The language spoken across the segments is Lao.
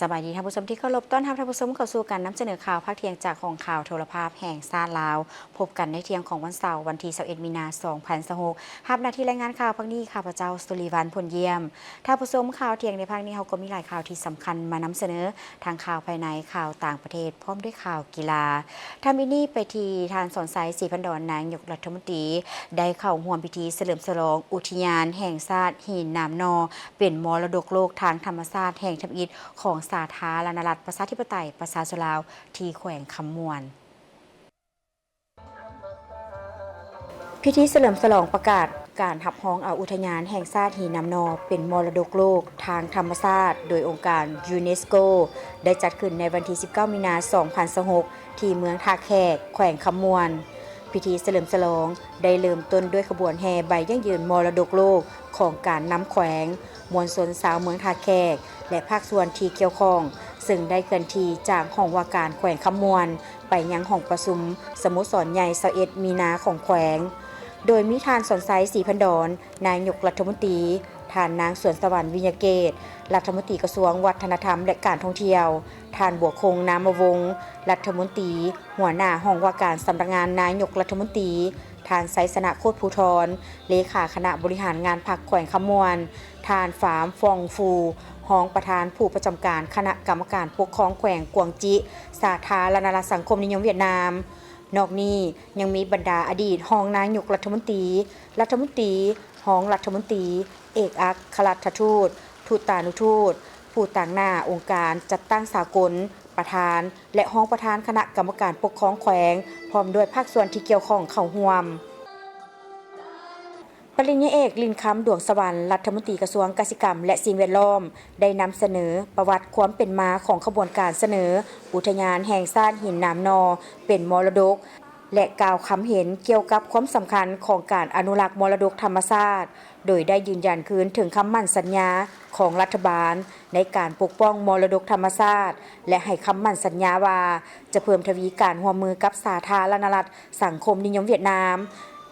ສະບາຍດີທ່ານຜູ້ຊົມທີ່ເຄົາລົບ, ຕ້ອນຮັບທ່ານຜູ້ຊົມເຂົ້າສູ່ການນຳສະເໜີຂ່າວພາກທ່ຽງຈາກຫ້ອງຂ່າວໂທລະພາບແຫ່ງຊາດລາວ. ພົບກັນໃນທ່ຽງຂອງວັນເສົາ ວັນທີຊາວເອັດ ມີນາ ສອງພັນຊາວຫົກ. ຮັບໜ້າທີ່ລາຍງານຂ່າວພາກນີ້ ຂ້າພະເຈົ້າ ສຸລິວັນ ພົນຢ້ຽມ. ທ່ານຜູ້ຊົມ, ຂ່າວທ່ຽງໃນພາກນີ້ ເຮົາກໍມີຫຼາຍຂ່າວທີ່ສຳຄັນມານຳສະເໜີ, ທັງຂ່າວພາຍໃນ, ຂ່າວຕ່າງປະເທດ ພ້ອມດ້ວຍຂ່າວກິລາ. ທຳອິດນີ້ໄປທີ່ທ່ານ ສອນໄຊ ສີພັນດອນ ນາຍົກລັດຖະມົນຕີ ໄດ້ເຂົ້າຮ່ວມພິທີສະເຫຼີມສະຫຼອງອຸທິຍານແຫ່ງຊາດຫີນໜາມໜໍ່ ເປັນມໍລະດົກໂລກທາງທຳມະຊາດແຫ່ງທຳອິດຂອງສາທາລະນະລັດ ປະຊາທິປະໄຕ ປະຊາຊົນລາວ ທີ່ແຂວງຄຳມ່ວນ. ພິທີສະເຫຼີມສະຫຼອງປະກາດການຮັບຮອງເອົາອຸທະຍານແຫ່ງຊາດຫີນໜາມໜໍ່ ເປັນມໍລະດົກໂລກທາງທຳມະຊາດ ໂດຍອົງການຢູເນສໂກ ໄດ້ຈັດຂຶ້ນໃນວັນທີສິບເກົ້າ ມີນາ ສອງພັນຊາວຫົກ ທີ່ເມືອງທ່າແຂກ ແຂວງຄຳມ່ວນ. ພິທີສະເຫຼີມສະຫຼອງໄດ້ເລີ່ມຕົ້ນດ້ວຍຂະບວນແຫ່ໃບຢັ້ງຢືນມໍລະດົກໂລກຂອງການນຳແຂວງ, ມວນຊົນຊາວເມືອງທ່າແຂກ ແລະ ພາກສ່ວນທີ່ກ່ຽວຂ້ອງ, ເຊິ່ງໄດ້ເຄື່ອນທີ່ຈາກຫ້ອງວ່າການແຂວງຄຳມ່ວນ ໄປຍັງຫ້ອງປະຊຸມສະໂມສອນໃຫຍ່ ຊາວເອັດ ມີນາຂອງແຂວງ, ໂດຍມີທ່ານ ສອນໄຊ ສີພັນດອນ ນາຍົກລັດຖະມົນຕີ, ທ່ານນາງ ສວນສະຫວັນ ວິຍະເກດ ລັດຖະມົນຕີກະຊວງວັດທະນະທຳ ແລະ ການທ່ອງທ່ຽວ, ທ່ານ ບົວຄົງ ນາມະວົງ ລັດຖະມົນຕີ ຫົວໜ້າຫ້ອງວ່າການສຳນັກງານນາຍົກລັດຖະມົນຕີ, ທ່ານ ໄຊຊະນະ ໂຄດພູທອນ ເລຂາຄະນະບໍລິຫານງານພັກແຂວງຄຳມ່ວນ, ທ່ານ ຟາມ ຟອງຟູ ຮອງປະທານຜູ້ປະຈຳການຄະນະກຳມະການປົກຄອງແຂວງກວາງຈິ ສາທາລະນະລັດສັງຄົມນິຍົມຫວຽດນາມ. ນອກນີ້ຍັງມີບັນດາອະດີດຮອງນາຍົກລັດຖະມົນຕີ, ລັດຖະມົນຕີ, ຮອງລັດຖະມົນຕີ, ເອກອັກຄະລັດຖະທູດ, ທູຕານຸທູດ, ຜູ້ຕາງໜ້າອົງການຈັດຕັ້ງສາກົນ, ປະທານ ແລະ ຮອງປະທານຄະນະກຳມະການປົກຄອງແຂວງ ພ້ອມດ້ວຍພາກສ່ວນທີ່ກ່ຽວຂ້ອງເຂົ້າຮ່ວມ. ປະລິນຍາເອກ ລິນຄຳ ດວງສະຫວັນ ລັດຖະມົນຕີກະຊວງກະສິກຳ ແລະ ສິ່ງແວດລ້ອມ ໄດ້ນຳສະເໜີປະຫວັດຄວາມເປັນມາຂອງຂະບວນການສະເໜີອຸທະຍານແຫ່ງຊາດຫີນໜາມໜໍ່ເປັນມໍລະດົກ ແລະ ກ່າວຄຳເຫັນກ່ຽວກັບຄວາມສຳຄັນຂອງການອະນຸລັກມໍລະດົກທຳມະຊາດ, ໂດຍໄດ້ຢືນຢັນຄືນເຖິງຄຳໝັ້ນສັນຍາຂອງລັດຖະບານໃນການປົກປ້ອງມໍລະດົກທຳມະຊາດ ແລະ ໃຫ້ຄຳໝັ້ນສັນຍາວ່າ ຈະເພີ່ມທະວີການຮ່ວມມືກັບສາທາລະນະລັດສັງຄົມນິຍົມຫວຽດນາມ.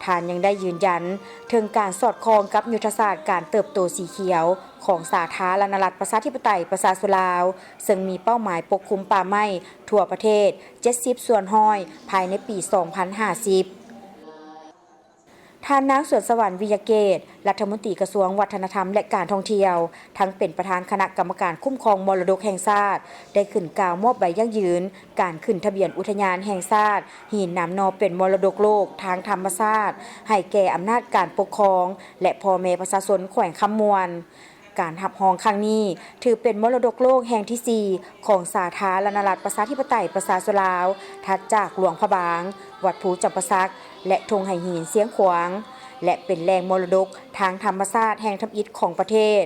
ທ່ານຍັງໄດ້ຢືນຢັນເຖິງການສອດຄ່ອງກັບຍຸດທະສາດການເຕີບໂຕສີຂຽວຂອງສາທາລະນະລັດປະຊາທິປະໄຕປະຊາຊົນລາວ, ເຊິ່ງມີເປົ້າໝາຍປົກຄຸມປ່າໄມ້ທົ່ວປະເທດເຈັດສິບສ່ວນຮ້ອຍ ພາຍໃນປີສອງພັນຫ້າສິບ. ທ່ານນາງ ສວນສະຫວັນ ວິຍະເກດ ລັດຖະມົນຕີກະຊວງວັດທະນະທຳ ແລະ ການທ່ອງທ່ຽວ, ທັງເປັນປະທານຄະນະກຳມະການຄຸ້ມຄອງມໍລະດົກແຫ່ງຊາດ ໄດ້ຂຶ້ນກ່າວມອບໃບຢັ້ງຢືນການຂຶ້ນທະບຽນອຸທະຍານແຫ່ງຊາດຫີນໜາມໜໍ່ເປັນມໍລະດົກໂລກທາງທຳມະຊາດ ໃຫ້ແກ່ອຳນາດການປົກຄອງ ແລະ ພໍ່ແມ່ປະຊາຊົນແຂວງຄຳມ່ວນ. ການຮັບຮອງຄັ້ງນີ້ຖືເປັນມໍລະດົກໂລກແຫ່ງທີສີ່ຂອງສາທາລະນະລັດປະຊາທິປະໄຕປະຊາຊົນລາວ, ຖັດຈາກຫຼວງພະບາງ, ວັດພູຈຳປາສັກ ແລະ ທົ່ງໄຫຫີນຊຽງຂວາງ ແລະ ເປັນແຫຼ່ງມໍລະດົກທາງທຳມະຊາດແຫ່ງທຳອິດຂອງປະເທດ.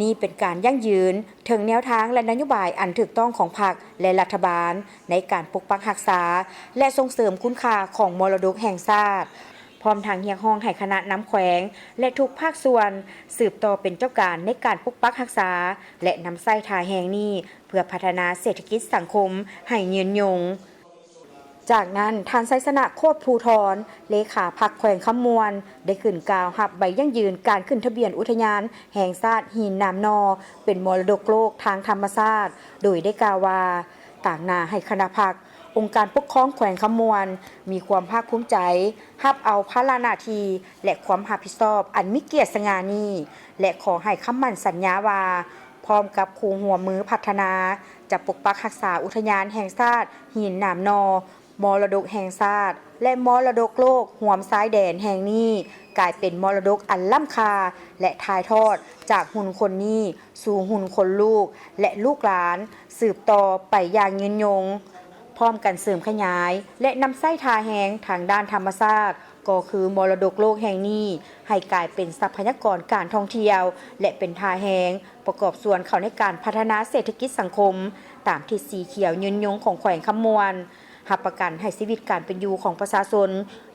ນີ້ເປັນການຢັ້ງຢືນເຖິງແນວທາງ ແລະ ນະໂຍບາຍອັນຖືກຕ້ອງຂອງພັກ ແລະ ລັດຖະບານ ໃນການປົກປັກຮັກສາ ແລະ ສົ່ງເສີມຄຸນຄ່າຂອງມໍລະດົກແຫ່ງຊາດ, ພ້ອມທັງຮຽກຮ້ອງໃຫ້ຄະນະນຳແຂວງ ແລະ ທຸກພາກສ່ວນ ສືບຕໍ່ເປັນເຈົ້າການໃນການປົກປັກຮັກສາ ແລະ ນຳໃຊ້ທ່າແຮງນີ້ເພື່ອພັດທະນາເສດຖະກິດສັງຄົມໃຫ້ຍືນຍົງ. ຈາກນັ້ນ, ທ່ານ ໄຊຊະນະ ໂຄດພູທອນ ເລຂາພັກແຂວງຄຳມ່ວນ ໄດ້ຂຶ້ນກ່າວຮັບໃບຢັ້ງຢືນການຂຶ້ນທະບຽນອຸທະຍານແຫ່ງຊາດຫີນໜາມໜໍ່ ເປັນມໍລະດົກໂລກທາງທຳມະຊາດ, ໂດຍໄດ້ກ່າວວ່າ ຕາງໜ້າໃຫ້ຄະນະພັກ, ອົງການປົກຄອງແຂວງຄຳມ່ວນ ມີຄວາມພາກພູມໃຈ ຮັບເອົາພາລະໜ້າທີ່ ແລະ ຄວາມຮັບຜິດຊອບອັນມີກຽດສະຫງ່ານີ້ ແລະ ຂໍໃຫ້ຄຳໝັ້ນສັນຍາວ່າ ພ້ອມກັບຄູ່ຮ່ວມມືພັດທະນາ, ຈະປົກປັກຮັກສາອຸທະຍານແຫ່ງຊາດຫີນໜາມໜໍ່, ມໍລະດົກແຫ່ງຊາດ ແລະ ມໍລະດົກໂລກຮ່ວມຊາຍແດນແຫ່ງນີ້ ກາຍເປັນມໍລະດົກອັນລ້ຳຄ່າ ແລະ ຖ່າຍທອດຈາກຮຸ່ນຄົນນີ້ ສູ່ຮຸ່ນຄົນລູກ ແລະ ລູກຫຼານ ສືບຕໍ່ໄປຢ່າງຍືນຍົງ, ພ້ອມກັນເສີມຂະຫຍາຍ ແລະ ນຳໃຊ້ທ່າແຮງທາງດ້ານທຳມະຊາດ ກໍຄືມໍລະດົກໂລກແຫ່ງນີ້ ໃຫ້ກາຍເປັນຊັບພະຍາກອນການທ່ອງທ່ຽວ ແລະ ເປັນທ່າແຮງປະກອບສ່ວນເຂົ້າໃນການພັດທະນາເສດຖະກິດສັງຄົມ ຕາມທິດສີຂຽວຍືນຍົງຂອງແຂວງຄຳມ່ວນ, ຮັບປະກັນໃຫ້ຊີວິດການເປັນຢູ່ຂອງປະຊາຊົນ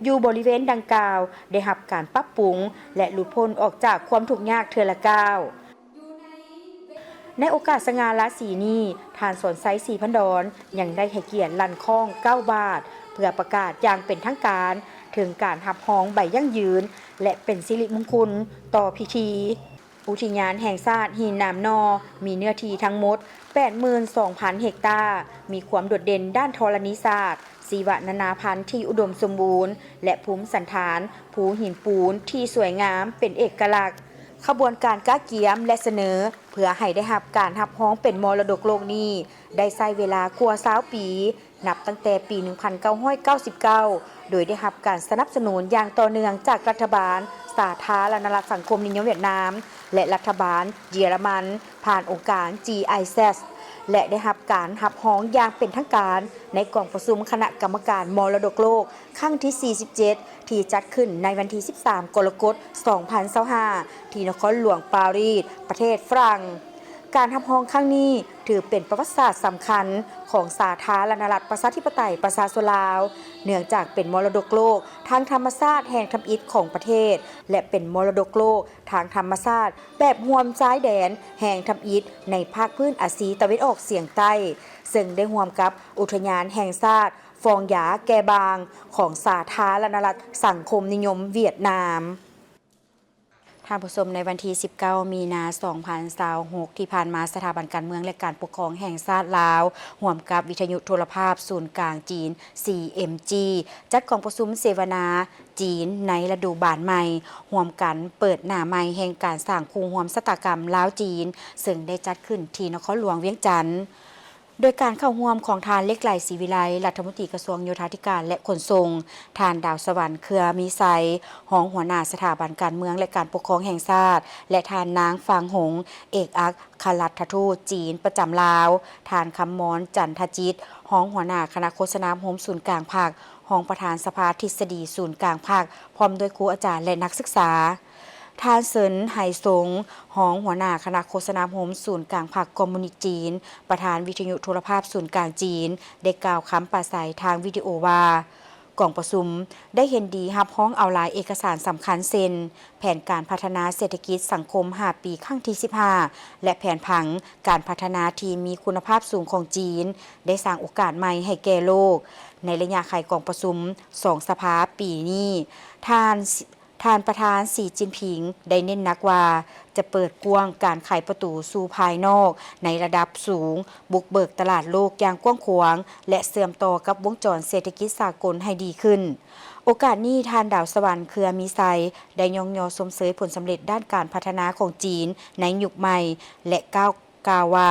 ຢູ່ບໍລິເວນດັ່ງກ່າວ ໄດ້ຮັບການປັບປຸງ ແລະ ຫຼຸດພົ້ນອອກຈາກຄວາມທຸກຍາກເທື່ອລະກ້າວ. ໃນໂອກາດສະຫງ່າລາສີນີ້, ທ່ານ ສອນໄຊ ສີພັນດອນ ຍັງໄດ້ໃຫ້ກຽດລັ່ນຄ້ອງເກົ້າບາດ ເພື່ອປະກາດຢ່າງເປັນທາງການເຖິງການຮັບຮອງໃບຢັ້ງຢືນ ແລະ ເປັນສິລິມຸງຄຸນຕໍ່ພິທີ. ອຸທິຍານແຫ່ງຊາດຫີນໜາມໜໍ່ ມີເນື້ອທີ່ທັງໝົດ ແປດໝື່ນສອງພັນເຮັກຕາ, ມີຄວາມໂດດເດັ່ນດ້ານທໍລະນີສາດ, ຊີວະນານາພັນທີ່ອຸດົມສົມບູນ ແລະ ພູມສັນຖານພູຫີນປູນທີ່ສວຍງາມເປັນເອກະລັກ. ຂະບວນການກະກຽມ ແລະ ສະເໜີເພື່ອໃຫ້ໄດ້ຮັບການຮັບຮອງເປັນມໍລະດົກໂລກນີ້ ໄດ້ໃຊ້ເວລາກວ່າຊາວປີ, ນັບຕັ້ງແຕ່ປີໜຶ່ງພັນເກົ້າຮ້ອຍເກົ້າສິບເກົ້າ ໂດຍໄດ້ຮັບການສະໜັບສະໜູນຢ່າງຕໍ່ເນື່ອງຈາກລັດຖະບານສາທາລະນະລັດສັງຄົມນິຍົມຫວຽດນາມ ແລະ ລັດຖະບານເຢຍລະມັນ ຜ່ານອົງການ GIZ ແລະ ໄດ້ຮັບການຮັບຮອງຢ່າງເປັນທາງການໃນກອງປະຊຸມຄະນະກຳມະການມໍລະດົກໂລກຄັ້ງທີສີ່ສິບເຈັດ ທີ່ຈັດຂຶ້ນໃນວັນທີສິບສາມ ກໍລະກົດ ສອງພັນຊາວຫ້າ ທີ່ນະຄອນຫຼວງປາຣີດ ປະເທດຝຣັ່ງ. ການຮັບຮອງຄັ້ງນີ້ຖືເປັນປະຫວັດສາດສຳຄັນຂອງສາທາລະນະລັດປະຊາທິປະໄຕປະຊາຊົນລາວ, ເນື່ອງຈາກເປັນມໍລະດົກໂລກທາງທຳມະຊາດແຫ່ງທຳອິດຂອງປະເທດ ແລະ ເປັນມໍລະດົກໂລກທາງທຳມະຊາດແບບຮ່ວມຊາຍແດນແຫ່ງທຳອິດໃນພາກພື້ນອາຊີຕາເວັນອອກສຽງໃຕ້, ເຊິ່ງໄດ້ຮ່ວມກັບອຸທະຍານແຫ່ງຊາດຟອງຢາແກ່ບາງຂອງສາທາລະນະລັດສັງຄົມນິຍົມຫວຽດນາມ. ທ່ານຜູ້ຊົມ, ໃນວັນທີສິບເກົ້າ ມີນາ ສອງພັນຊາວຫົກ ທີ່ຜ່ານມາ, ສະຖາບັນການເມືອງ ແລະ ການປົກຄອງແຫ່ງຊາດລາວ ຮ່ວມກັບວິທະຍຸໂທລະພາບສູນກາງຈີນ CMG ຈັດກອງປະຊຸມເສວະນາຈີນໃນລະດູບານໃໝ່, ຮ່ວມກັນເປີດໜ້າໃໝ່ແຫ່ງການສ້າງຄູ່ຮ່ວມຊະຕາກຳລາວ-ຈີນ, ເຊິ່ງໄດ້ຈັດຂຶ້ນທີ່ນະຄອນຫຼວງວຽງຈັນ. ໂດຍການເຂົ້າຮ່ວມຂອງທ່ານ ເລັກໄຫຼ ສີວິໄລ ລັດຖະມົນຕີກະຊວງໂຍທາທິການ ແລະ ຂົນສົ່ງ, ທ່ານ ດາວສະຫວັນ ເຄືອມີໄຊ ຮອງຫົວໜ້າສະຖາບັນການເມືອງ ແລະ ການປົກຄອງແຫ່ງຊາດ ແລະ ທ່ານ ນາງ ຟາງຫົງ ເອກອັກຄະລັດຖະທູດຈີນປະຈຳລາວ, ທ່ານ ຄຳມອນ ຈັນທະຈິດ ຮອງຫົວໜ້າຄະນະໂຄສະນາອົບຮົມສູນກາງພັກ, ຮອງປະທານສະພາທິດສະດີສູນກາງພັກ, ພ້ອມດ້ວຍຄູອາຈານ ແລະ ນັກສຶກສາ. ທ່ານ ເຊີນ ໄຮຊົງ ຮອງຫົວໜ້າຄະນະໂຄສະນາອົບຮົມສູນກາງພັກຄອມມູນິດຈີນ, ປະທານວິທະຍຸໂທລະພາບສູນກາງຈີນ ໄດ້ກ່າວຄຳປາໄສທາງວິດີໂອວ່າ, ກອງປະຊຸມໄດ້ເຫັນດີຮັບຮອງເອົາຫຼາຍເອກະສານສຳຄັນ ເຊັ່ນ ແຜນການພັດທະນາເສດຖະກິດສັງຄົມຫ້າປີຄັ້ງທີສິບຫ້າ ແລະ ແຜນຜັງການພັດທະນາທີ່ມີຄຸນນະພາບສູງຂອງຈີນ ໄດ້ສ້າງໂອກາດໃໝ່ໃຫ້ແກ່ໂລກ. ໃນໄລຍະໄຂກອງປະຊຸມສອງສະພາປີນີ້, ທ່ານ ທ່ານປະທານ ສີ ຈິນຜິງ ໄດ້ເນັ້ນໜັກວ່າ ຈະເປີດກວ້າງການໄຂປະຕູສູ່ພາຍນອກໃນລະດັບສູງ, ບຸກເບີກຕະຫຼາດໂລກຢ່າງກວ້າງຂວາງ ແລະ ເຊື່ອມຕໍ່ກັບວົງຈອນເສດຖະກິດສາກົນໃຫ້ດີຂຶ້ນ. ໂອກາດນີ້, ທ່ານ ດາວສະຫວັນ ເຄືອມີໄຊ ໄດ້ຍ້ອງຍໍຊົມເຊີຍຜົນສຳເລັດດ້ານການພັດທະນາຂອງຈີນໃນຍຸກໃໝ່ ແລະ ກ່າວ ກ່າວວ່າ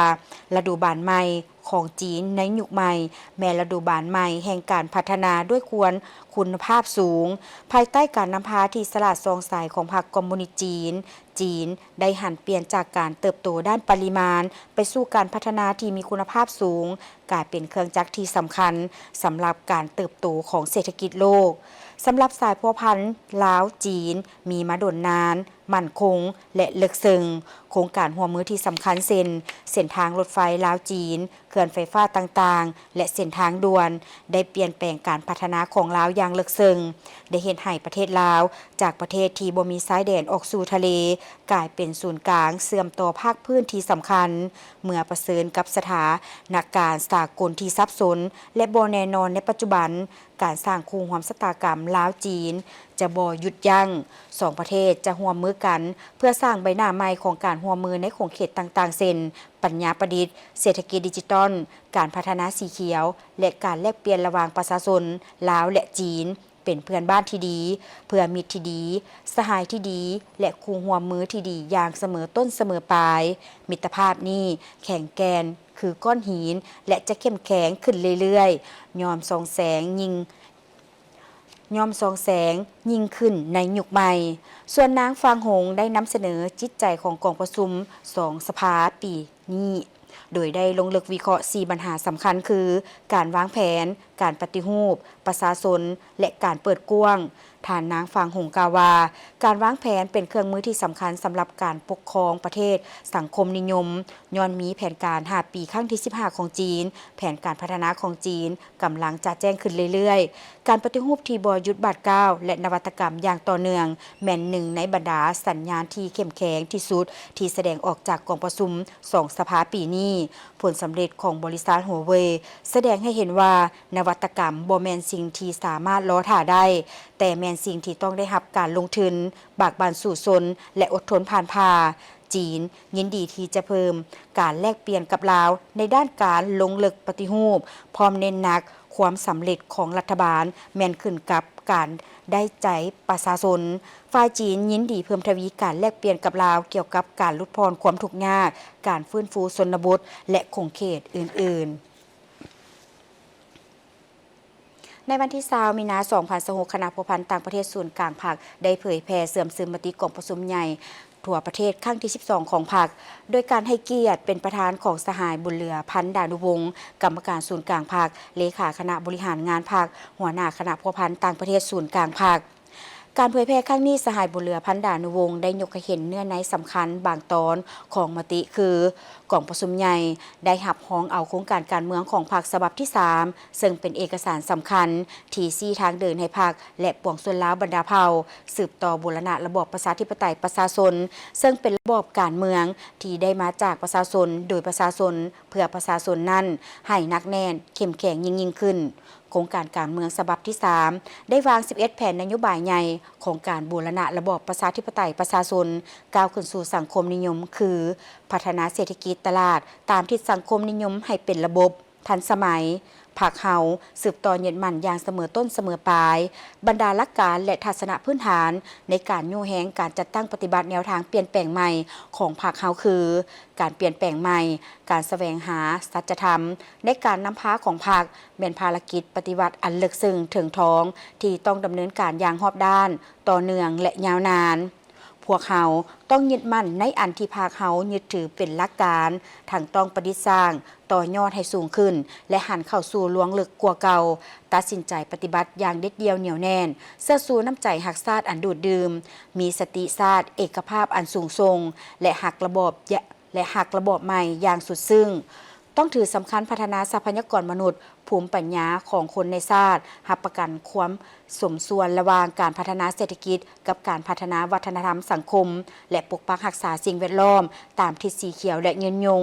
ລະດູບານໃໝ່ຂອງຈີນໃນຍຸກໃໝ່ ແມ່ນລະດູບານໃໝ່ແຫ່ງການພັດທະນາດ້ວຍຄວາມຄຸນນະພາບສູງ. ພາຍໃຕ້ການນຳພາທີ່ສະຫຼາດສ່ອງໃສຂອງພັກຄອມມູນິດຈີນ, ຈີນໄດ້ຫັນປ່ຽນຈາກການເຕີບໂຕດ້ານປະລິມານ ໄປສູ່ການພັດທະນາທີ່ມີຄຸນນະພາບສູງ, ກາຍເປັນເຄື່ອງຈັກທີ່ສຳຄັນສຳລັບການເຕີບໂຕຂອງເສດຖະກິດໂລກ. ສຳລັບສາຍພົວພັນລາວ-ຈີນ ມີມາດົນນານ, ໝັ້ນຄົງ ແລະ ເລິກເຊິ່ງ. ໂຄງການຮ່ວມມືທີ່ສຳຄັນເຊັ່ນ ເສັ້ນທາງລົດໄຟລາວ-ຈີນ, ເຂື່ອນໄຟຟ້າຕ່າງໆ ແລະ ເສັ້ນທາງດ່ວນ ໄດ້ປ່ຽນແປງການພັດທະນາຂອງລາວຢ່າງເລິກເຊິ່ງ, ໄດ້ເຮັດໃຫ້ປະເທດລາວ ຈາກປະເທດທີ່ບໍ່ມີຊາຍແດນອອກສູ່ທະເລ ກາຍເປັນສູນກາງເຊື່ອມຕໍ່ພາກພື້ນທີ່ສຳຄັນ ເມື່ອປະເຊີນກັບສະຖານະການສາກົນທີ່ສັບສົນ ແລະ ບໍ່ແນ່ນອນໃນປັດຈຸບັນ. ການສ້າງຄູ່ຮ່ວມຊະຕາກຳລາວ-ຈີນຈະບໍ່ຢຸດຢັ້ງ. ສອງປະເທດຈະຮ່ວມມືກັນເພື່ອສ້າງໃບໜ້າໃໝ່ຂອງການຮ່ວມມືໃນຂົງເຂດຕ່າງໆ ເຊັ່ນ ປັນຍາປະດິດ, ເສດຖະກິດດິຈິຕອນ, ການພັດທະນາສີຂຽວ ແລະ ການແລກປ່ຽນລະຫວ່າງປະຊາຊົນລາວ ແລະ ຈີນ ເປັນເພື່ອນບ້ານທີ່ດີ, ເພື່ອມິດທີ່ດີ, ສະຫາຍທີ່ດີ ແລະ ຄູ່ຮ່ວມມືທີ່ດີຢ່າງສະເໝີຕົ້ນສະເໝີປາຍ. ມິດຕະພາບນີ້ແຂງແກ່ນຄືກ້ອນຫີນ ແລະ ຈະເຂັ້ມແຂງຂຶ້ນເລື້ອຍໆ, ຍ່ອມສ່ອງແສງຍິ່ງ ຍ່ອມສ່ອງແສງຍິ່ງຂຶ້ນໃນຍຸກໃໝ່. ສ່ວນນາງ ຟາງຫົງ ໄດ້ນຳສະເໜີຈິດໃຈຂອງກອງປະຊຸມສອງສະພາປີນີ້, ໂດຍໄດ້ລົງເລິກວິເຄາະສີ່ບັນຫາສຳຄັນຄື ການວາງແຜນ, ການປະຕິຮູບ, ປະຊາຊົນ ແລະ ການເປີດກວ້າງ. ທ່ານນາງ ຟາງຫົງ ກ່າວວ່າ, ການວາງແຜນເປັນເຄື່ອງມືທີ່ສຳຄັນສຳລັບການປົກຄອງປະເທດສັງຄົມນິຍົມ, ຍ້ອນມີແຜນການຫ້າປີຄັ້ງທີສິບຫ້າຂອງຈີນ, ແຜນການພັດທະນາຂອງຈີນ ກຳລັງຈະແຈ້ງຂຶ້ນເລື້ອຍໆ. ການປະຕິຮູບທີ່ບໍ່ຢຸດບາດກ້າວ ແລະ ນະວັດຕະກຳຢ່າງຕໍ່ເນື່ອງ ແມ່ນໜຶ່ງໃນບັນດາສັນຍານທີ່ເຂັ້ມແຂງທີ່ສຸດ ທີ່ສະແດງອອກຈາກກອງປະຊຸມສອງສະພາປີນີ້. ຜົນສຳເລັດຂອງບໍລິສັດຫົວເຫວີຍ ສະແດງໃຫ້ເຫັນວ່າ ນະວັດຕະກຳບໍ່ແມ່ນສິ່ງທີ່ສາມາດລໍຖ້າໄດ້, ແຕ່ແມ່ນສິ່ງທີ່ຕ້ອງໄດ້ຮັບການລົງທຶນ, ບາກບັ່ນສູ້ຊົນ ແລະ ອົດທົນຜ່ານຜ່າ. ຈີນຍິນດີທີ່ຈະເພີ່ມການແລກປ່ຽນກັບລາວໃນດ້ານການລົງເລິກປະຕິຮູບ, ພ້ອມເນັ້ນໜັກຄວາມສຳເລັດຂອງລັດຖະບານແມ່ນຂຶ້ນກັບການໄດ້ໃຈປະຊາຊົນ. ຝ່າຍຈີນຍິນດີເພີ່ມທະວີການແລກປ່ຽນກັບລາວກ່ຽວກັບການຫຼຸດຜ່ອນຄວາມທຸກຍາກ, ການຟື້ນຟູຊົນນະບົດ ແລະ ຂົງເຂດອື່ນໆ. ໃນວັນທີຊາວ ມີນາ ສອງພັນຊາວຫົກ, ຄະນະພົວພັນຕ່າງປະເທດສູນກາງພັກ ໄດ້ເຜີຍແຜ່ເຊື່ອມຊຶມມະຕິກອງປະຊຸມໃຫຍ່ທົ່ວປະເທດຄັ້ງທີສິບສອງຂອງພັກ, ໂດຍການໃຫ້ກຽດເປັນປະທານຂອງສະຫາຍ ບຸນເຫຼືອ ພັນດານຸວົງ, ກຳມະການສູນກາງພັກ, ເລຂາຄະນະບໍລິຫານງານພັກ, ຫົວໜ້າຄະນະພົວພັນຕ່າງປະເທດສູນກາງພັກ. ການເຜີຍແຜ່ຄັ້ງນີ້, ສະຫາຍ ບຸນເຫຼືອ ພັນດານຸວົງ ໄດ້ຍົກໃຫ້ເຫັນເນື້ອໃນສຳຄັນບາງຕອນຂອງມະຕິ ຄື ກອງປະຊຸມໃຫຍ່ໄດ້ຮັບຮອງເອົາໂຄງການການເມືອງຂອງພັກສະບັບທີສາມ ເຊິ່ງເປັນເອກະສານສຳຄັນທີ່ຊີ້ທາງເດີນໃຫ້ພັກ ແລະ ປວງຊົນລາວບັນດາເຜົ່າ ສືບຕໍ່ບູລະນະລະບອບປະຊາທິປະໄຕປະຊາຊົນ ເຊິ່ງເປັນລະບອບການເມືອງທີ່ໄດ້ມາຈາກປະຊາຊົນ ໂດຍປະຊາຊົນ ເພື່ອປະຊາຊົນນັ້ນ ໃຫ້ໜັກແໜ້ນ, ເຂັ້ມແຂງຍິ່ງໆຂຶ້ນ. ໂຄງການການເມືອງສະບັບທີສາມ ໄດ້ວາງສິບເອັດແຜນນະໂຍບາຍໃຫຍ່ຂອງການບູລະນະລະບອບປະຊາທິປະໄຕປະຊາຊົນ ກ້າວຂຶ້ນສູ່ສັງຄົມນິຍົມ ຄື ພັດທະນາເສດຖະກິດຕະຫຼາດຕາມທິດສັງຄົມນິຍົມໃຫ້ເປັນລະບົບ, ທັນສະໄໝ. ພັກເຮົາສືບຕໍ່ຍຶດໝັ້ນຢ່າງສະເໝີຕົ້ນສະເໝີປາຍ ບັນດາຫຼັກການ ແລະ ທັດສະນະພື້ນຖານໃນການຍູ້ແຮງການຈັດຕັ້ງປະຕິບັດແນວທາງປ່ຽນແປງໃໝ່ຂອງພັກເຮົາ ຄື ການປ່ຽນແປງໃໝ່, ການສະແຫວງຫາສັດຈະທຳໃນການນຳພາຂອງພັກ ແມ່ນພາລະກິດປະຕິວັດອັນເລິກເຊິ່ງເຖິງທອງ ທີ່ຕ້ອງດຳເນີນການຢ່າງຮອບດ້ານ, ຕໍ່ເນື່ອງ ແລະ ຍາວນານ. ພວກເຮົາຕ້ອງຍຶດໝັ້ນໃນອັນທີ່ພັກເຮົາຍຶດຖືເປັນຫຼັກການ, ທັງຕ້ອງປະດິດສ້າງ, ຕໍ່ຍອດໃຫ້ສູງຂຶ້ນ ແລະ ຫັນເຂົ້າສູ່ລວງເລິກກວ່າເກົ່າ, ຕັດສິນໃຈປະຕິບັດຢ່າງເດັດດ່ຽວໜຽວແໜ້ນ, ເຊື່ອຊູ້ນ້ຳໃຈຮັກຊາດອັນດູດດື່ມ, ມີສະຕິຊາດເອກະພາບອັນສູງສົ່ງ ແລະ ຮັກລະບອບ ແລະ ຮັກລະບອບໃໝ່ຢ່າງສຸດຊຶ້ງ. ຕ້ອງຖືສຳຄັນພັດທະນາຊັບພະຍາກອນມະນຸດ, ພູມປັນຍາຂອງຄົນໃນຊາດ, ຮັບປະກັນຄວາມສົມສ່ວນລະຫວ່າງການພັດທະນາເສດຖະກິດກັບການພັດທະນາວັດທະນະທຳສັງຄົມ ແລະ ປົກປັກຮັກສາສິ່ງແວດລ້ອມຕາມທິດສີຂຽວ ແລະ ຍືນຍົງ,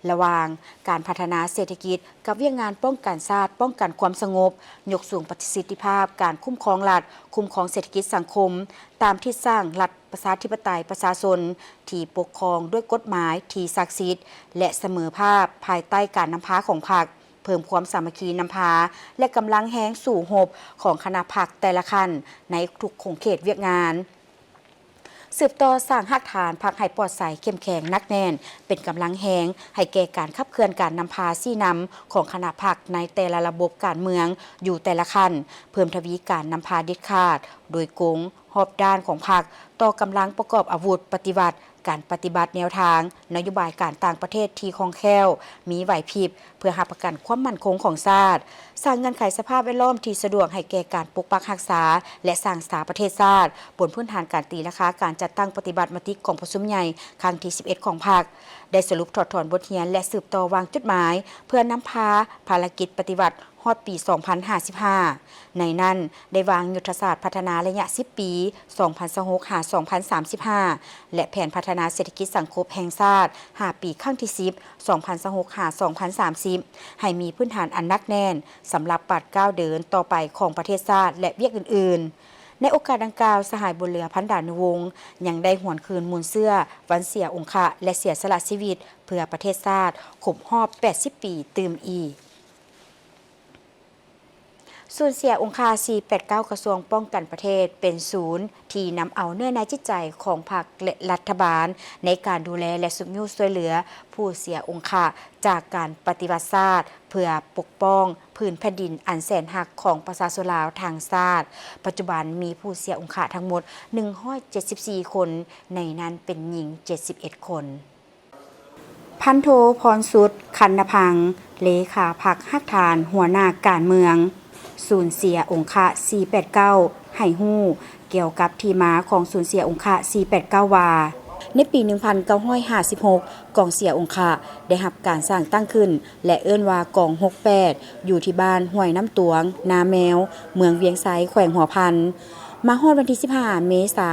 ລະຫວ່າງການພັດທະນາເສດຖະກິດກັບວຽກງານປ້ອງກັນຊາດ, ປ້ອງກັນຄວາມສະຫງົບ, ຍົກສູງປະສິດທິພາບການຄຸ້ມຄອງລັດ, ຄຸ້ມຄອງເສດຖະກິດສັງຄົມ ຕາມທິດສ້າງລັດ ປະຊາທິປະໄຕປະຊາຊົນທີ່ປົກຄອງດ້ວຍກົດໝາຍທີ່ສັກສິດ ແລະ ສະເໝີພາບພາຍໃຕ້ການນຳພາຂອງພັກ, ເພີ່ມຄວາມສາມັກຄີນຳພາ ແລະ ກຳລັງແຮງສູ້ຮົບຂອງຄະນະພັກແຕ່ລະຂັ້ນໃນທຸກຂົງເຂດວຽກງານ. ສືບຕໍ່ສ້າງຮາກຖານພັກໃຫ້ປອດໃສ, ເຂັ້ມແຂງ, ໜັກແໜ້ນ, ເປັນກຳລັງແຮງໃຫ້ແກ່ການຂັບເຄື່ອນການນຳພາຊີ້ນຳຂອງຄະນະພັກໃນແຕ່ລະລະບົບການເມືອງຢູ່ແຕ່ລະຂັ້ນ, ເພີ່ມທະວີການນຳພາເດັດຂາດ, ໂດຍກົງ, ຮອບດ້ານຂອງພັກ, ຕໍ່ກຳລັງປະກອບອາວຸດປະຕິວັດ, ການປະຕິບັດແນວທາງນະໂຍບາຍການຕ່າງປະເທດທີ່ຄ່ອງແຄ້ວ, ມີໄຫວພິບ, ເພື່ອຮັບປະກັນຄວາມໝັ້ນຄົງຂອງຊາດ, ສ້າງເງື່ອນໄຂສະພາບແວດລ້ອມທີ່ສະດວກໃຫ້ແກ່ການປົກປັກຮັກສາ ແລະ ສ້າງສາປະເທດຊາດ, ບົນພື້ນຖານການຕີລາຄາການຈັດຕັ້ງປະຕິບັດມະຕິກອງປະຊຸມໃຫຍ່ຄັ້ງທີສິບເອັດຂອງພັກ, ໄດ້ສະຫຼຸບຖອດຖອນບົດຮຽນ ແລະ ສືບຕໍ່ວາງຈຸດໝາຍ ເພື່ອນຳພາພາລະກິດປະຕິວັດ ຮອດປີສອງພັນຫ້າສິບຫ້າ. ໃນນັ້ນໄດ້ວາງຍຸດທະສາດພັດທະນາໄລຍະສິບປີ ສອງພັນຊາວຫົກ ຫາ ສອງພັນສາມສິບຫ້າ ແລະ ແຜນພັດທະນາເສດຖະກິດສັງຄົມແຫ່ງຊາດ ຫ້າປີ ຄັ້ງທີສິບ ສອງພັນຊາວຫົກ ຫາ ສອງພັນສາມສິບ ໃຫ້ມີພື້ນຖານອັນໜັກແໜ້ນ ສຳລັບບາດກ້າວເດີນຕໍ່ໄປຂອງປະເທດຊາດ ແລະ ວຽກອື່ນໆ. ໃນໂອກາດດັ່ງກ່າວ, ສະຫາຍ ບຸນເຫຼືອ ພັນດານຸວົງ ຍັງໄດ້ຫວນຄືນມູນເຊື້ອວັນເສຍອົງຄະ ແລະ ເສຍສະຫຼະຊີວິດເພື່ອປະເທດຊາດ ຄົບຮອບແປດສິບປີຕື່ມອີກ. ສູນເສຍອົງຄະ ສີ່ແປດເກົ້າ ກະຊວງປ້ອງກັນປະເທດ ເປັນສູນທີ່ນຳເອົາເນື້ອໃນຈິດໃຈຂອງພັກ ແລະ ລັດຖະບານ ໃນການດູແລ ແລະ ຊຸກຍູ້ຊ່ວຍເຫຼືອຜູ້ເສຍອົງຄະຈາກການປະຕິວັດຊາດ ເພື່ອປົກປ້ອງພື້ນແຜ່ນດິນອັນແສນຮັກຂອງປະຊາຊົນລາວທັງຊາດ. ປັດຈຸບັນມີຜູ້ເສຍອົງຄະທັງໝົດ ໜຶ່ງຮ້ອຍເຈັດສິບສີ່ຄົນ, ໃນນັ້ນເປັນຍິງ ເຈັດສິບເອັດຄົນ. ພັນໂທ ພອນສຸດ ຄັນນະພັງ ເລຂາພັກຮາກຖານຫົວໜ້າການເມືອງສູນເສຍອົງຄະ ສີ່ແປດເກົ້າ ໃຫ້ຮູ້ກ່ຽວກັບທີ່ມາຂອງສູນເສຍອົງຄະ ສີ່ແປດເກົ້າ ວ່າ, ໃນປີ ໜຶ່ງພັນເກົ້າຮ້ອຍຫ້າສິບຫົກ ກອງເສຍອົງຄະໄດ້ຮັບການສ້າງຕັ້ງຂຶ້ນ ແລະ ເອີ້ນວ່າກອງ ຫົກແປດ ຢູ່ທີ່ບ້ານຫ້ວຍນ້ຳຕວງ ນາແມວ ເມືອງວຽງໄຊ ແຂວງຫົວພັນ. ມາຮອດວັນທີ ສິບຫ້າ ເມສາ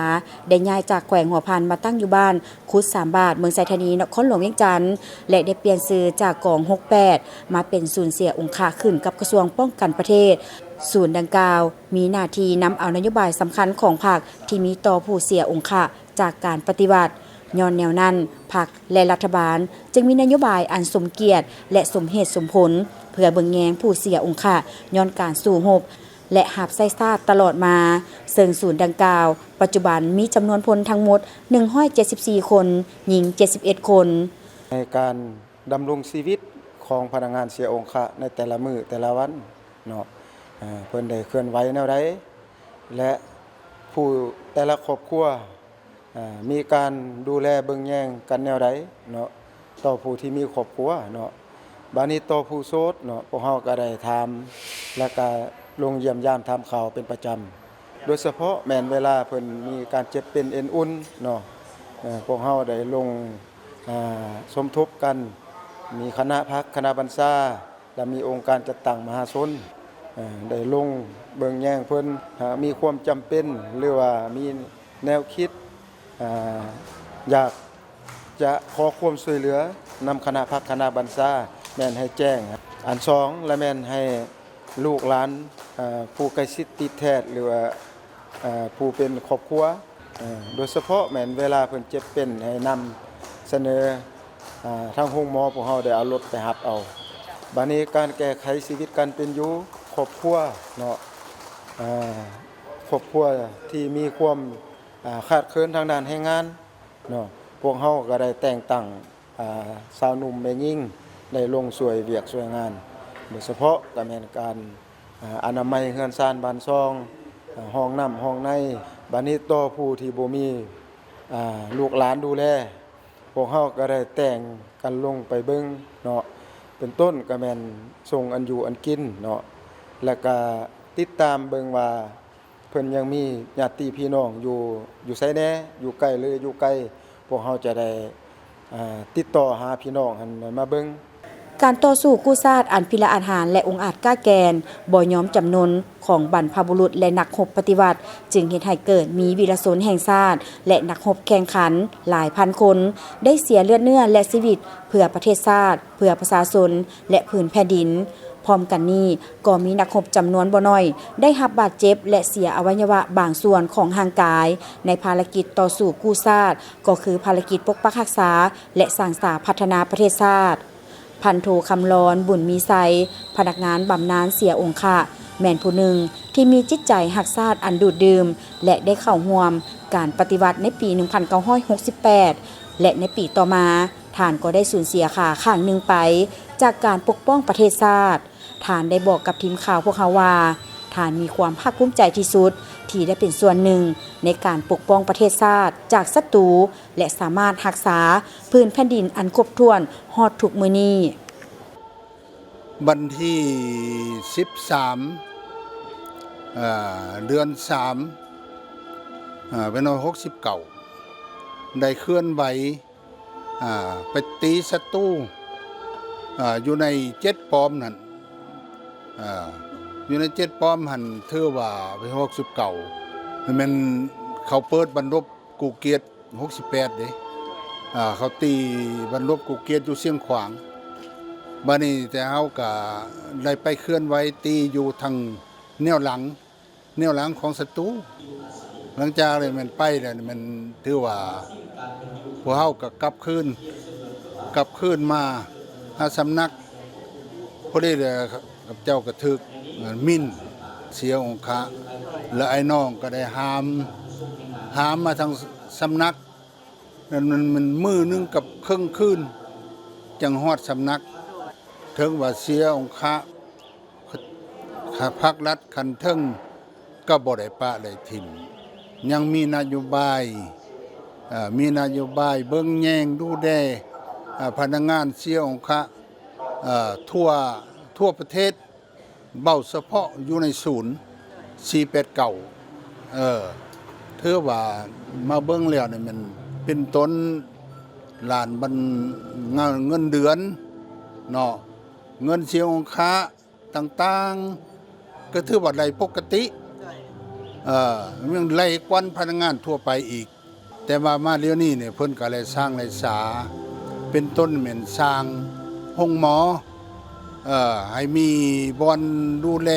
ໄດ້ຍ້າຍຈາກແຂວງຫົວພັນມາຕັ້ງຢູ່ບ້ານ ຄຸດສາມບາດ ເມືອງໄຊທານີ ນະຄອນຫຼວງວຽງຈັນ ແລະ ໄດ້ປ່ຽນຊື່ຈາກກອງ ຫົກແປດ ມາເປັນສູນເສຍອົງຄະ ຂຶ້ນກັບກະຊວງປ້ອງກັນປະເທດ. ສູນດັ່ງກ່າວມີໜ້າທີ່ນຳເອົານະໂຍບາຍສຳຄັນຂອງພັກທີ່ມີຕໍ່ຜູ້ເສຍອົງຄະຈາກການປະຕິວັດ, ຍ້ອນແນວນັ້ນ, ພັກ ແລະ ລັດຖະບານຈຶ່ງມີນະໂຍບາຍອັນສົມກຽດ ແລະ ສົມເຫດສົມຜົນ ເພື່ອເບິ່ງແຍງຜູ້ເສຍອົງຄະຍ້ອນການສູ້ຮົບ ແລະ ຮັບໃຊ້ຊາດຕະຫຼອດມາ, ເຊິ່ງສູນດັ່ງກ່າວ ປັດຈຸບັນມີຈຳນວນພົນທັງໝົດໜຶ່ງຮ້ອຍເຈັດສິບສີ່ຄົນ, ຍິງເຈັດສິບເອັດຄົນ. ໃນການດຳລົງຊີວິດຂອງພະນັກງານເສຍອົງຄະໃນແຕ່ລະມື້ແຕ່ລະວັນເນາະ, ເອີ ເພິ່ນໄດ້ເຄື່ອນໄຫວແນວໃດ ແລະ ຜູ້ແຕ່ລະຄອບຄົວ ເອີ ມີການດູແລເບິ່ງແຍງກັນແນວໃດເນາະ ຕໍ່ຜູ້ທີ່ມີຄອບຄົວເນາະ. ບາດນີ້ຕໍ່ຜູ້ໂສດເນາະ ພວກເຮົາກໍໄດ້ຖາມ ແລະ ກະລົງຢ້ຽມຢາມຖາມຂ່າວເປັນປະຈຳ, ໂດຍສະເພາະແມ່ນເວລາເພິ່ນມີການເຈັບເປັນເອັນອຸ່ນເນາະ, ເອີ ພວກເຮົາໄດ້ລົງ ອ່າ ສົມທົບກັນ, ມີຄະນະພັກ ຄະນະບັນຊາ ແລະ ມີອົງການຈັດຕັ້ງມະຫາຊົນ ເອີ ໄດ້ລົງເບິ່ງແຍງເພິ່ນ, ຫາກມີຄວາມຈຳເປັນ ຫຼືວ່າມີແນວຄິດ ອ່າ ຢາກຈະຂໍຄວາມຊ່ວຍເຫຼືອນຳຄະນະພັກ ຄະນະບັນຊາ ແມ່ນໃຫ້ແຈ້ງ. ອັນສອງລະແມ່ນໃຫ້ລູກຫຼານ ເອີ ຜູ້ໃກ້ຊິດຕິດແທດ ຫຼືວ່າ ເອີ ຜູ້ເປັນຄອບຄົວ ເອີ ໂດຍສະເພາະແມ່ນເວລາເພິ່ນເຈັບເປັນ ໃຫ້ນຳສະເໜີ ເອີ ທາງໂຮງໝໍ ພວກເຮົາໄດ້ເອົາລົດໄປຮັບເອົາ. ບາດນີ້ການແກ້ໄຂຊີວິດການເປັນຢູ່ຄອບຄົວເນາະ, ເອີ ຄອບຄົວທີ່ມີຄວາມ ເອີ ຂາດເຂີນທາງດ້ານແຮງງານເນາະ, ພວກເຮົາກໍໄດ້ແຕ່ງຕັ້ງ ອ່າ ຊາວໜຸ່ມແມ່ຍິງໄດ້ລົງຊ່ວຍວຽກຊ່ວຍງານ, ໂດຍສະເພາະກໍແມ່ນການ ອ່າ ອະນາໄມເຮືອນຊານບ້ານຊ່ອງ, ອ່າ ຫ້ອງນ້ຳຫ້ອງໃນ. ບາດນີ້ຕໍ່ຜູ້ທີ່ບໍ່ມີ ອ່າ ລູກຫຼານດູແລ, ພວກເຮົາກໍໄດ້ແຕ່ງກັນລົງໄປເບິ່ງເນາະ, ເປັນຕົ້ນກໍແມ່ນສົ່ງອັນຢູ່ອັນກິນເນາະ, ແລ້ວກໍຕິດຕາມເບິ່ງວ່າ ເພິ່ນຍັງມີຍາດຕິພີ່ນ້ອງຢູ່ ຢູ່ໃສແດ່, ຢູ່ໃກ້ ຫຼື ຢູ່ໄກ, ພວກເຮົາຈະໄດ້ ເອີ ຕິດຕໍ່ຫາພີ່ນ້ອງຫັ້ນມາເບິ່ງ. ການຕໍ່ສູ້ກູ້ຊາດອັນພິລະອາດຫານ ແລະ ອົງອາດກ້າແກ່ນ ບໍ່ຍອມຈຳນົນຂອງບັນພະບຸລຸດ ແລະ ນັກຮົບປະຕິວັດ ຈຶ່ງເຮັດໃຫ້ເກີດມີວີລະຊົນແຫ່ງຊາດ ແລະ ນັກຮົບແຂ່ງຂັນຫຼາຍພັນຄົນ ໄດ້ເສຍເລືອດເນື້ອ ແລະ ຊີວິດ ເພື່ອປະເທດຊາດ, ເພື່ອປະຊາຊົນ ແລະ ພື້ນແຜ່ນດິນ. ພ້ອມກັນນີ້, ກໍມີນັກຮົບຈຳນວນບໍ່ໜ້ອຍ ໄດ້ຮັບບາດເຈັບ ແລະ ເສຍອະໄວຍະວະບາງສ່ວນຂອງຮ່າງກາຍ ໃນພາລະກິດຕໍ່ສູ້ກູ້ຊາດ, ກໍຄືພາລະກິດປົກປັກຮັກສາ ແລະ ສ້າງສາພັດທະນາປະເທດຊາດ. ພັນໂທ ຄຳລອນ ບຸນມີໄຊ, ພະນັກງານບຳນານເສຍອົງຄະ, ແມ່ນຜູ້ໜຶ່ງທີ່ມີຈິດໃຈຮັກຊາດອັນດູດດື່ມ ແລະ ໄດ້ເຂົ້າຮ່ວມການປະຕິວັດໃນປີໜຶ່ງພັນເກົ້າຮ້ອຍຫົກສິບແປດ ແລະ ໃນປີຕໍ່ມາ, ທ່ານກໍໄດ້ສູນເສຍຂາຂ້າງໜຶ່ງໄປ ຈາກການປົກປ້ອງປະເທດຊາດ. ທ່ານໄດ້ບອກກັບທີມຂ່າວພວກເຮົາວ່າ, ທ່ານມີຄວາມພາກພູມໃຈທີ່ສຸດທີ່ໄດ້ເປັນສ່ວນໜຶ່ງໃນການປົກປ້ອງປະເທດຊາດຈາກສັດຕູ ແລະ ສາມາດຮັກສາພື້ນແຜ່ນດິນອັນຄົບຖ້ວນຮອດທຸກມື້ນີ້. ວັນທີສິບສາມ ເອີ ເດືອນສາມ ເອີ ປີໜຶ່ງພັນເກົ້າຮ້ອຍຫົກສິບເກົ້າ ໄດ້ເຄື່ອນໄຫວ ອ່າ ໄປຕີສັດຕູ ອ່າ ຢູ່ໃນເຈັດປ້ອມນັ້ນ ອ່າ ຢູ່ໃນເຈັດປ້ອມຫັ້ນ ຖືວ່າເປັນຫົກສິບເກົ້າ ແມ່ນເຂົາເປີດບັນລົບກູ້ກຽດຫົກສິບແປດເດ້ ອ່າ ເຂົາຕີບັນລົບກູ້ກຽດຢູ່ຊຽງຂວາງ. ບາດນີ້ແຕ່ເຮົາກະໄດ້ໄປເຄື່ອນໄຫວຕີຢູ່ທາງແນວຫຼັງ ແນວຫຼັງຂອງສັດຕູ. ຫຼັງຈາກນັ້ນແມ່ນໄປແລ້ວ ແມ່ນຖືວ່າພວກເຮົາກໍກັບຄືນ ກັບຄືນມາຫາສຳນັກ. ພໍດີແລ້ວຂ້າພະເຈົ້າກໍຖືກໝິ່ນເສຍອົງຄະ ແລະ ອ້າຍນ້ອງກໍໄດ້ຫາມ ຫາມມາທາງສຳນັກ. ນັ້ນມັນ ມັນມື້ໜຶ່ງກັບເຄິ່ງຄືນ ຈັ່ງຮອດສຳນັກ. ເຖິງວ່າເສຍອົງຄະ ພາກລັດຂັ້ນເທິງກໍບໍ່ໄດ້ປະໄດ້ຖິ້ມ, ຍັງມີນະໂຍບາຍ ເອີ ມີນະໂຍບາຍເບິ່ງແຍງດູແລ ເອີ ພະນັກງານເສຍອົງຄະ ເອີ ທົ່ວ ທົ່ວປະເທດ. ເວົ້າສະເພາະຢູ່ໃນສູນສີ່ແປດເກົ້າ ເອີ ຖືວ່າມາເບິ່ງແລ້ວນີ້ແມ່ນເປັນຕົ້ນລ້ານບັນ ເງິນເດືອນເນາະ, ເງິນເສຍອົງຄະຕ່າງໆ ກໍຖືວ່າໄດ້ປົກກະຕິ ເອີ ຍັງໄຫຼກວ່າພະນັກງານທົ່ວໄປອີກ. ແຕ່ວ່າມາດຽວນີ້ນີ້ ເພິ່ນກໍໄດ້ສ້າງໄດ້ສາ ເປັນຕົ້ນແມ່ນສ້າງໂຮງໝໍ ເອີ ໃຫ້ມີບ່ອນດູແລ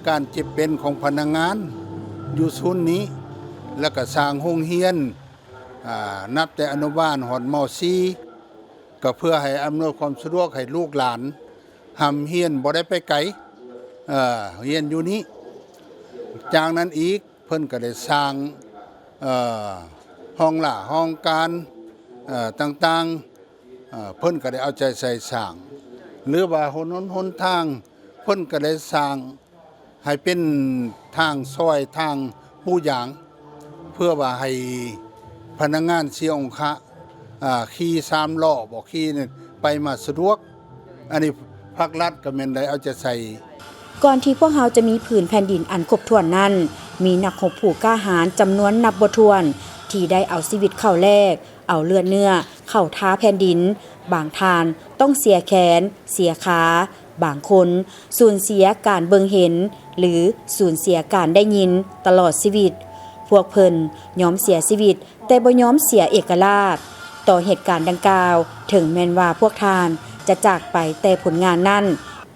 ການເຈັບເປັນຂອງພະນັກງານຢູ່ສູນນີ້, ແລ້ວກໍສ້າງໂຮງຮຽນ ອ່າ ນັບແຕ່ອະນຸບານຮອດ ມ.ສີ່ ກໍເພື່ອໃຫ້ອຳນວຍຄວາມສະດວກໃຫ້ລູກຫຼານຮ່ຳຮຽນບໍ່ໄດ້ໄປໄກ ເອີ ຮຽນຢູ່ນີ້. ຈາກນັ້ນອີກ ເພິ່ນກໍໄດ້ສ້າງ ເອີ ຫ້ອງຫຼ້າຫ້ອງການ ເອີ ຕ່າງໆ ເອີ ເພິ່ນກໍໄດ້ເອົາໃຈໃສ່ສ້າງ ຫຼືວ່າຖະໜົນຫົນທາງ ເພິ່ນກໍໄດ້ສ້າງໃຫ້ເປັນທາງຊອຍທາງປູຢາງ ເພື່ອວ່າໃຫ້ພະນັກງານເສຍອົງຄະ ອ່າ ຂີ່ສາມລໍ້ບໍ ຂີ່ໄປມາສະດວກ. ອັນນີ້ພາກລັດກໍແມ່ນໄດ້ເອົາໃຈໃສ່. ກ່ອນທີ່ພວກເຮົາຈະມີຜືນແຜ່ນດິນອັນຄົບຖ້ວນນັ້ນ, ມີນັກຮົບຜູ້ກ້າຫານຈຳນວນນັບບໍ່ຖ້ວນ ທີ່ໄດ້ເອົາຊີວິດເຂົ້າແລກ, ເອົາເລືອດເນື້ອເຂົ້າທາແຜ່ນດິນ. ບາງທ່ານຕ້ອງເສຍແຂນ, ເສຍຂາ, ບາງຄົນສູນເສຍການເບິ່ງເຫັນ ຫຼື ສູນເສຍການໄດ້ຍິນຕະຫຼອດຊີວິດ. ພວກເພິ່ນຍອມເສຍຊີວິດ ແຕ່ບໍ່ຍອມເສຍເອກະລາດ. ຕໍ່ເຫດການດັ່ງກ່າວ, ເຖິງແມ່ນວ່າພວກທ່ານຈະຈາກໄປ, ແຕ່ຜົນງານນັ້ນ,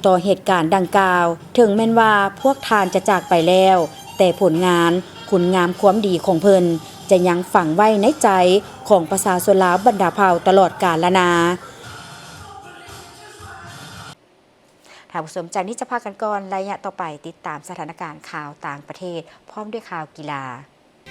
ຕໍ່ເຫດການດັ່ງກ່າວ, ເຖິງແມ່ນວ່າພວກທ່ານຈະຈາກໄປແລ້ວ, ແຕ່ຜົນງານ, ຄຸນງາມຄວາມດີຂອງເພິ່ນ ຈະຍັງຝັງໄວ້ໃນໃຈຂອງປະຊາຊົນລາວບັນດາເຜົ່າຕະຫຼອດການລະນາ. ທ່ານຜູ້ຊົມ, ຈາກນີ້ຈະພາກັນກ່ອນ, ໄລຍະຕໍ່ໄປຕິດຕາມສະຖານະການຂ່າວຕ່າງປະເທດ ພ້ອມດ້ວຍຂ່າວກິລາ.